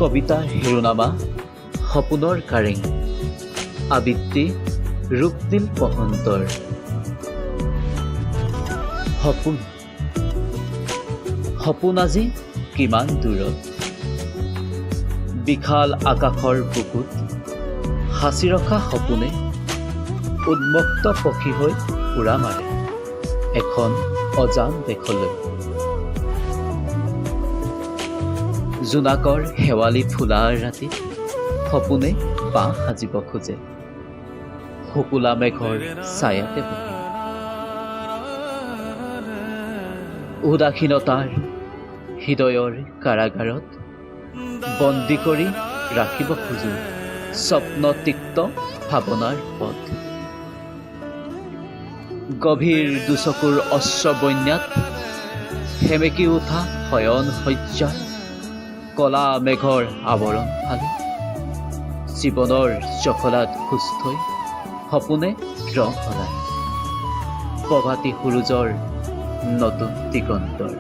কবিতাৰ শিৰোনামা সপোনৰ কাৰেং। আবৃত্তি ৰূপনীল মহন্তৰ। সপোন, সপোন আজি কিমান দূৰত, বিশাল আকাশৰ বুকুত সাঁচি ৰখা সপোনে উন্মুক্ত পক্ষী হৈ উৰা মাৰে এখন অজান দেশলৈ। জোনাকৰ শেৱালি ফুলাৰ ৰাতিত সপোনে বাহ সাজিব খোজে শুকুলা মেঘৰ ছায়াতে বহি। উদাসীনতাৰ হৃদয়ৰ কাৰাগাৰত বন্দী কৰি ৰাখিব খোজো স্বপ্নতিক্ত ভাৱনাৰ পথ। গভীৰ দুচকুৰ অশ্ৰুবন্যাত সেমেকি উঠা শয়ন শয্যাৰ কলা মেঘৰ আৱৰণ ফালি জীৱনৰ জখলাত খোজ থৈ সপোনে ৰং সলায় প্ৰভাতী সূৰুযৰ নতুন দিগন্তৰ।